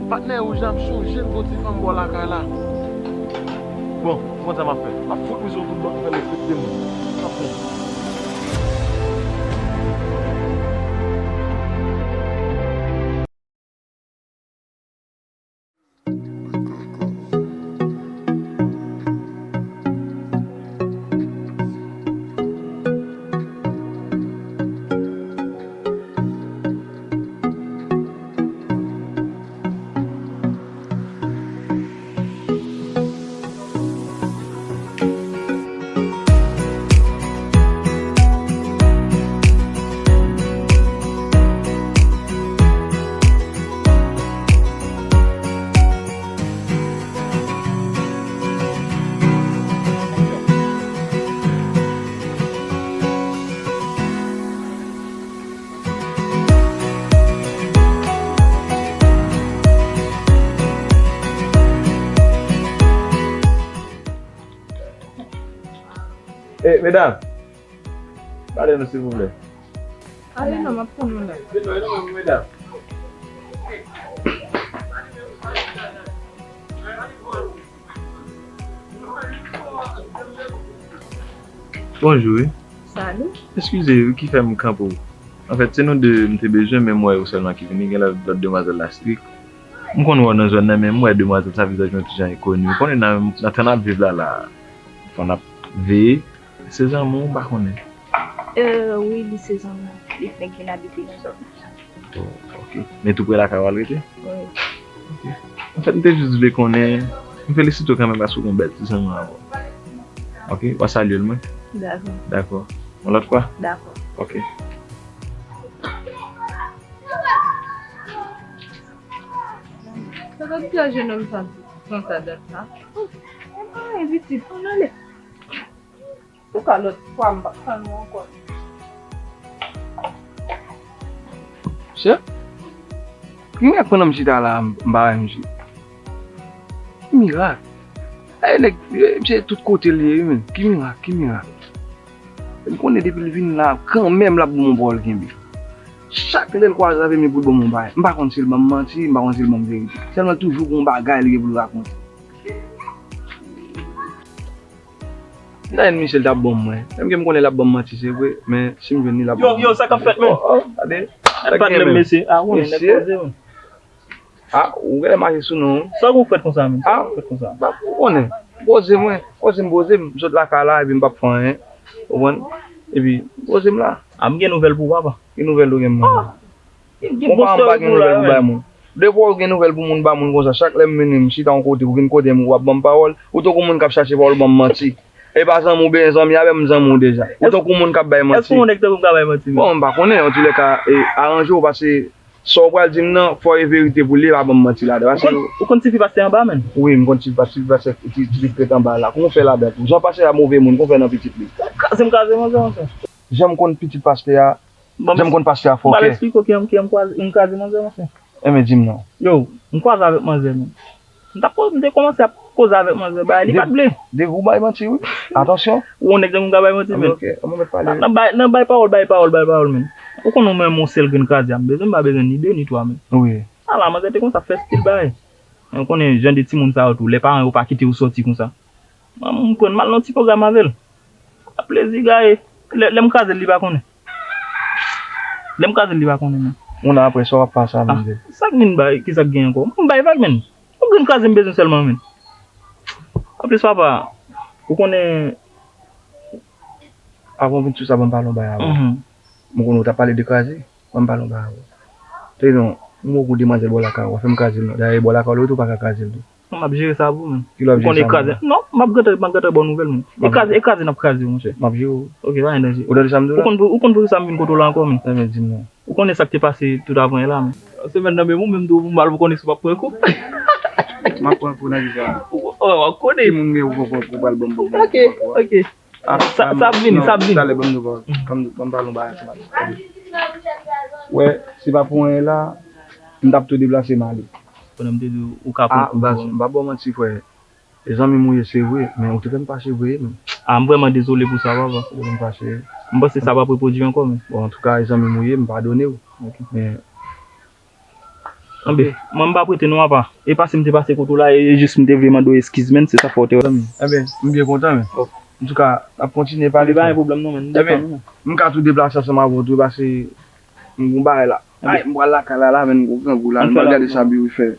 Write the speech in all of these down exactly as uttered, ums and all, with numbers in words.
Patnè wouj la, m sonje l gon ti fanm bò lakay la. Bon, ou konn sa m ap fè. M ap fout misye yon kout bòt pou l respekte m. M ap fè. Eh, medam, pale nou, silvouplè. Ale non, m ap tann nou la. Vin non, vin non, medam. Bonjou, wi. Salut. Eskize, wi, ki fè m kanpe w. Anfèt, se nou de m te bezwen, men m wè ou sèlman ki vini. Gen lòt, lòt demwazèl la strik. M konn wè w nan zòn nan, men m wè demwazèl sa vizaj mwen toujan enkoni. Ou konnen nan, nan tan n ap viv la, la, fò n ap veye. Se zanmi w, m pa konnen. Euh, wi, li se zanmi m. Li nèg vin abite nan zòn nan. Oh, ok. Men tou pre lakay ou al rete? Wi. Ok. Anfèt, m te jis vle konnen, m felisite w kanmenm paske w gon bèl ti zanmi avè w. Ok, w a salye l, mwen. Dakò. Dakò. Yon lòt fwa? Dakò. Ok. Sa gad ki a jenòm sa konsa dat la. Oh, e pa anyen pitit, ann ale. Pou ka lòt fwa m p ap tann ou ankò. Mesye, ki mirak pandan m chita la, m pa wè misye? Ki mirak? Ay, nèg, misye tout kote l ye, wi, men. Ki mirak, ki mirak? M konnen depi l vin la, kanmenm l ap ban m yon pawòl kenbe. Chak lè l kwaze avè m, li pou l ban m yon bagay. M pa konn si l ban m manti, m pa konn si l ban m verite. Sèlman l toujou gen yon bagay li gen pou l rakonte. M ta jwenn misye, l t ap ban m mwen. Menm ke m konnen l ap ban m manti, se vre, men si m jwenn li, l ap ban m. Yo, yo, sa k ap fèt, men? Oh, oh, gade. Sa k genyen, men? Mesye. Ah, ou konnen nèg poze, men. Ah, ou genlè mache sou non. Sa w frèt konsa, men? Ah, ou frèt konsa? Ba, ou konnen. Poze mwen, poze m, poze m. M sot lakay la, epi m p ap fè anyen. Ou konprann? Epi, poze m la. Ah, m gen nouvèl pou ou, papa. Ki nouvèl ou gen pou mwen? Gen, gen bon stori pou ou la, men. Depi w gen nouvèl pou moun, ba moun konsa. Chak lè m vini, m chita yon kote, ou vin kote m, w ap ban m pawòl. Ou tankou moun k ap chache pawòl, ban m manti. E pa zanmi w, oubyen zanmi avè m, zanmi w deja. Ou tankou moun k ap bay manti. Èske yon nèg tankou m ka bay manti, men? Bon, m pa konnen, antoulèka, e, aranje w, paske sa w pral di m nan, fò e verite pou l ye, pa ban m manti ladan. Ou konn, ou konn tifi pastè anba, men? Wi, m konn tifi pastè, tifi pastè, ti, tifi prèt anba la. Kòman w fè ladan tou? Jan pastè a move moun, kòman w fè nan pitit li? Kraze m kraze manzè, monchè. Jan m konn pitit pastè a, Bon, jan m konn pastè a fòkè. M pral eksplike w kijan, kijan m kwaze, m kwaze manzè, monchè. Enben, di m non. Yo, m kwaze avèk manzè, men. M t ap, m te kòmanse ap koze avèk manzè, bagay li pa t ble. Depi ou bay manti, wi. Atansyon. Ou yon nèg tankou m ka bay manti, men. Ok, ann mèt pale. Nan bay, nan bay pawòl, bay pawòl, bay pawòl, men. Ou konnen ou menm yon sèl grenn kraze a m bezwen, m pa bezwen ni de, ni twa, men. Wi. Ala, manzè te konsa fè stil bagay. Men ou konnen jan de timoun sa yo tou, lè paran yo pa kite yo sòti konsa. Manman m pran mal nan ti pwogram avè l. A plezi gaye. Lè, lè m kraze l, li pa konnen. Lè m kraze l, li pa konnen, non. Yon an apre, sa w ap pase a menm de? Sa k vin bay, ki sa k gen ankò? M bay vag, men. Yon grenn kraze m bezwen sèlman, men. Anplis, papa, ou konnen. Avan w vin sou sa, ban m pale yon bagay avè w. M konnen w t ap pale de kraze. Ban m pale yon bagay avè w. Tande non, m wè w gon demwazèl bò lakay ou, w ap fè m kraze l non. Dayè, e bò lakay ou l rete, ou pa ka kraze l tou. Non, m ap jere sa pou ou, men. Ki lè w ap jere sa pou mwen? Non, m ap gentan, m ap gentan ba w nouvèl, men. E kraze, e kraze n ap kraze, monchè. M ap jere w. Ok, pa gen danje. Ou tande sa m di w la? Ou konn pou, ou konn poukisa m vin kote w la ankò, men. Enben, di m non. Ou konnen sa k te pase tout avan yè la, men. Semèn nan menm, ou menm tou, ou mal pou konnen si w p ap pran kou. M ap pran kou nan kisa? Ou, ou, ou konnen. Ki moun gen ou pran kou pral ban m pwoblèm? Ok, ok. Ah, sa, sa ap vini, non, sa ap vini. Talè, ban m di w, ban m, ban m pale yon bagay ansanm avè w. Wè, si pa pou anyen la, m t ap tou deplase m ale. Pandan m te di w, ou ka pran kou. Ah, baz, m pa ba w manti, frè. E zanmi m ou ye, se vre, men ou te fè m fache vre, men. Ah, m vrèman dezole pou sa, papa. Ou te fè m fache. M panse sa p ap repwodui ankò, men. Bon, antouka, e zanmi m ou ye, m padone w. Ok. Men, Anben, mwen m pa prete non apa. E pase m te pase kote w la, e jis m te vle mande w eskiz, menn, se sa fè w te wè m. Enben, m byen kontan, men. Antouka, n ap kontinye pale. Pa gen pwoblèm non, menn. M detann wi. M ka tou deplase ansanm avè w tou, pase m gon bagay la. Ay, m pral lakay la, la, menn, m gon grangou la. M pral gade sa Biwi fè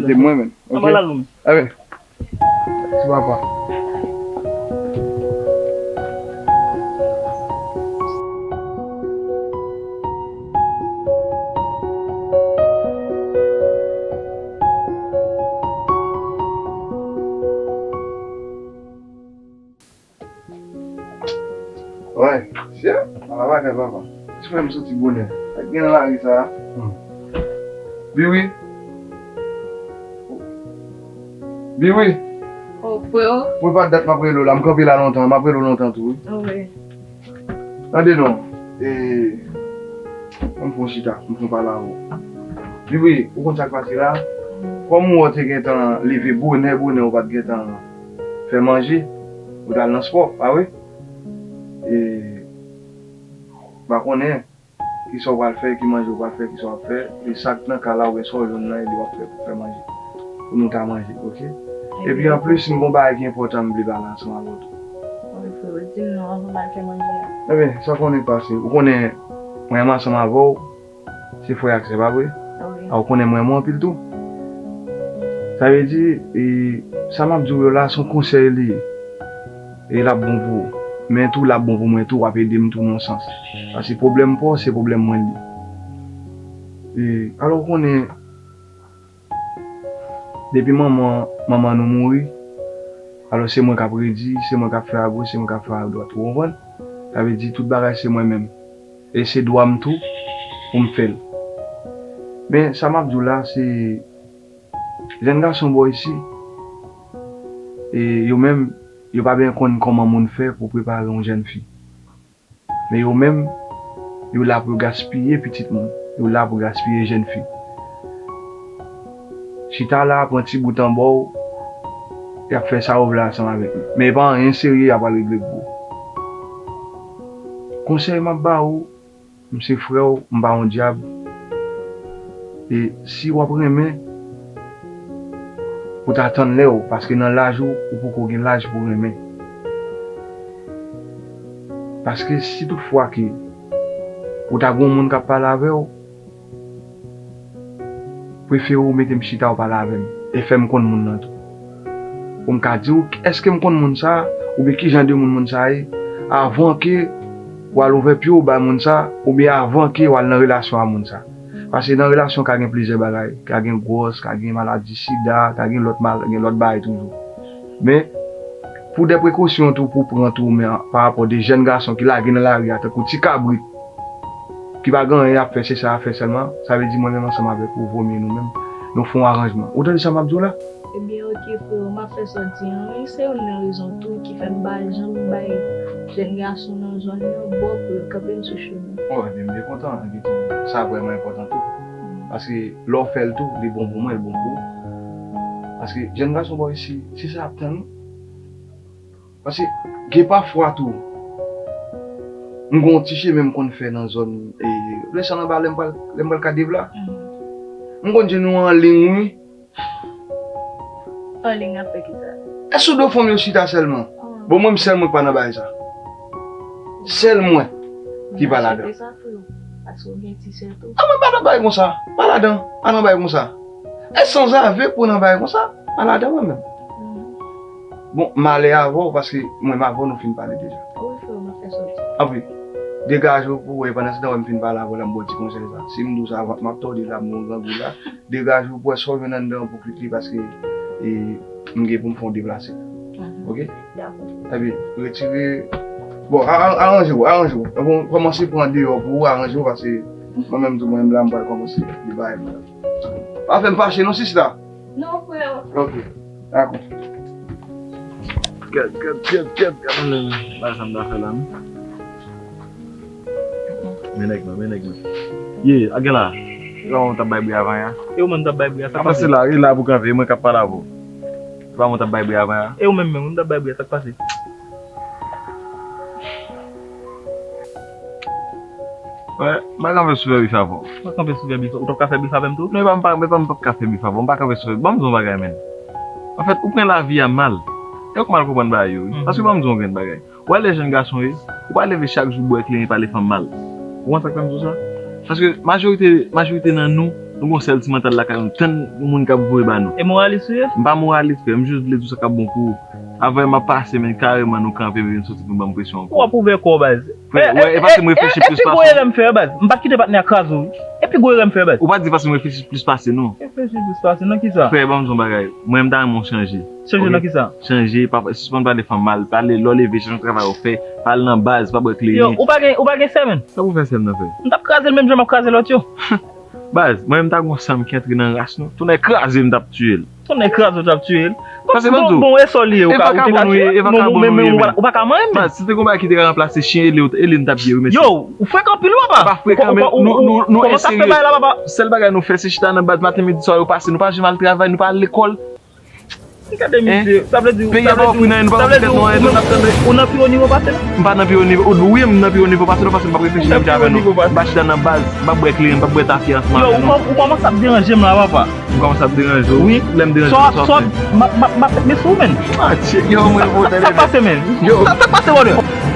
de mwen, menn. Ann pral al non, menn. Enben. Ti papa. Wè, sye, ala bagay papa. Ti frè m soti bonè. Sa k gen nan lari sa a? Hmm. Biwi. Biwi. Oh, freo. Mwen pa dat m ap rele w la, m kanpe la lontan, m ap rele w lontan tou wi. Oh, wi. Tande non, e, ann fè yon chita, m fè yon pale avè w. Biwi, ou konn sa k pase la? Kòm ou wè w te gentan leve bonè, bonè, ou pa t gentan fè manje, ou t al nan spò, pa vre? E, m pa konnen kisa w pral fè, ki manje w pral fè, kisa w ap fè, e sa k nan kay la oubyen sa w jwenn nan, e li w ap fè pou fè manje. Pou nou ta manje, oke? Epi anplis, m gon bagay ki enpòtan m vle pale ansanm avè w tou. Wi, freo, di m non anvan m al fè manje a. Enben, sa w konnen k pase. Ou konnen, mwen menm ansanm avè w, se frè ak sè, pa vre? Wi. A, ou konnen m renmen w anpil tou. Sa vle di, e, sa m ap di w yo la, se yon konsèy li ye. E l ap bon pou ou. Men tou, l ap bon pou mwen tou, w ap ede m tou nan yon sans. Paske pwoblèm pa w, se pwoblèm mwen l ye. E, alò, ou konnen, depi manman, manman nou mouri, alò, se mwen k ap redi, se mwen k ap fè a goch, se mwen k ap fè a dwat, ou konprann? Sa vle di, tout bagay, se mwen menm. E se dwa m tou pou m fè l. Men, sa m ap di w la, se jèn gason bò isi, e yo menm, yo pa byen konn kòman moun fè pou prepare yon jèn fi. Men yo menm, yo la pou yo gaspiye pitit moun. Yo la pou gaspiye jèn fi. Chita la, pran ti bout anba w, y ap fè sa yo vle ansanm avèk li. Men e pa anyen serye y ap al regle pou ou. Konsèy m ap ba ou, m se frè w, m pa yon dyab. E si w ap renmen, ou ta tann lè w, paske nan laj ou, ou poko gen laj pou renmen. Paske si tout fwa ke ou ta gen yon moun k ap pale avè w, prefere w mete m chita w pale avè m, e fè m konn moun nan tou. Pou m ka di w, èske m konn moun sa a, oubyen ki jan de moun moun sa a ye, avan ke w al ouvè pye w bay moun sa a, oubyen avan ke w al nan relasyon a moun sa a. Paske nan relasyon ka gen plizyè bagay, ka gen gwòs, ka gen maladi sida, ka gen lòt mal, gen lòt bagay toujou. Men, pou de prekosyon tou pou pran tou, men pa rapò de jèn gason ki lage nan lari a tankou ti kabrit, ki pa gen anyen y ap fè, se sa y ap fè sèlman, sa vle di mwen menm ansanm avèk ou, vomye nou menm, nou fè yon aranjman. Ou tande sa m ap di w la? Ebyen, oke, freo, m ap fè sa w di an wi. Se youn nan rezon tou ki fè m pa janm bay jèn gason nan zòn nan bò pou yo kanpe m sou chemen. O, ebyen, m byen kontan, ebyen tou, sa vrèman enpòtan tou. Paske lè w fè l tou, li bon pou mwen, li bon pou ou. Paske jèn gason bò isi, se sa y ap tann wi. Paske gen pafwa tou, m gon ti chemen m konn fè nan zòn, e, lè sa anba lè m pral, lè m pral Kadevla. M konn jwenn nou anliy wi. Anliy ap fè kisa? Èske w do fanm yo chita sèlman? Bon, mwen m sèl mwen k pa nan bagay sa. Sèl mwen ki pa ladan. Achte sa, freo. Paske w gen ti sè tou. A, mwen pa nan bagay konsa. Pa ladan. Pa nan bagay konsa. E sanzave pou nan bagay konsa. Pa ladan mwen menm. Bon, m ale avè w paske mwen m avè w nou fin pale deja. Wi, freo, m ap fè sa w di. Anpil. Degaje w pou wè pandan se tan wè m fin pale avè w la m ba w ti konsèy sa. Si m di w sa, m ap tòde la, m gon grangou la. Degaje w pou wè sa w jwenn anndan an pou kwit li paske, e, m gen pou m fè yon deplase. Oke? Dakò. Epi, retire. Bon, a, a, aranje w, aranje w. Bon, kòmanse pran deyò pou ou, aranje w paske mwen menm tou, mwen menm la, m pral kòmanse li bagay mwen. Pa fè m fache non, sista. Non, freo. Oke. Dakò. Kèt, kèt, kèt, kèt, gad yon nèg bagay sa m ta fè la, non. Men nèg mwen, men nèg mwen. Ye, a gen la. Se pa mwen t ap bay bri avan ya. E ou menm t ap bay bri a, sa k pase? Avanse la, e la pou kanpe, e mwen k ap pale avè w. Se pa mwen t ap bay bri avan ya. E ou menm menm, ou t ap bay bri a, sa k pase? Wè, m pa kanpe sou fè bif avè w. Ou pa kanpe sou fè bif, ou t ap ka fè bif avè m tou? Non, e pa m pa, e pa m p ap ka fè bif avè w, m pa kanpe sou fè bif. Ban m di w yon bagay, menn. Anfèt, ou pran lavi a mal. E ou k mal konprann bagay yo, wi. Paske ban m di w yon grenn bagay. Ou wè lè jèn gason ye, ou pa leve chak jou bwè kleren pale fanm mal. Ou konn sa k fè m di w sa? Paske majorite, majorite nan nou, nou gon sèl ti mantal lakay nou, tann moun k ap voye ba nou. E moralis ou ye? M pa moralis, frè, m jis vle di w sa k ap bon pou ou. Avè m ap pase, men kareman nou kanpe, men vin soti pou n ban m presyon ankò. Ou ap ouvè kò w, baz. Frè, e, wè, e, e paske m reflechi plis pase w. Epi gwo erè m fè, baz. M pa t kite patnè a kraze w, wi. Epi gwo erè m fè, baz. Ou pa di paske m reflechi plis pase, non. Reflechi plis pase, nan kisa? Frè, ban m di w yon bagay. Mwen, m ta renmen w chanje. Chanje nan kisa? Chanje, pa, sispann pale fanm mal, pale lè w leve, chanje travay ou fè, pale nan baz, pa bwè kleren. Yo, ou pa gen, ou pa gen sè, menn? Sa pou fè sè m nan, frè? M t ap kraze l menm jan m ap kraze lòt yo. Baz, mwen menm ta gon san m ki antre nan ras nou. Tonnè kraze m t ap tiye l. Tonnè kraze w t ap tiye l. Paske bon, bon, e sa w li ye, ou ka, ou te ka tiye l? E vakabon nou ye, e vakabon nou ye, men. Baz, si te gon bagay ki te ka ranplase chen, e li, e li m t ap ye, wi, mesye. Yo, ou frekan anpil, wi, papa. E pa frekan, men nou, nou, nou eseye. Sèl bagay nou fè, se chita nan baz maten, midi, swa, yo pase. Nou pa janm al travay, nou pa al lekòl. Gade misye, sa vle di, peyi a pa ofri n anyen, nou pa ofri tèt nou anyen, nou t ap tande. Ou nan pi wo nivo pase l? M pa nan pi wo nivo, ou, wi, m nan pi wo nivo pase nou, paske m p ap reflechi menm jan avè nou. M pa chita nan baz, m p ap bwè kleren, m p ap bwè tafya an se maten, non. Yo, ou kòmanse ap deranje m la, papa. M kòmanse ap deranje w? Wi. Lè m deranje w, sa w fè? M ap, m ap, m ap met men sou ou, menn. Adye, yo, mwen revolte. Sa k pase, menn? Yo. Sa, sa k pase, brother?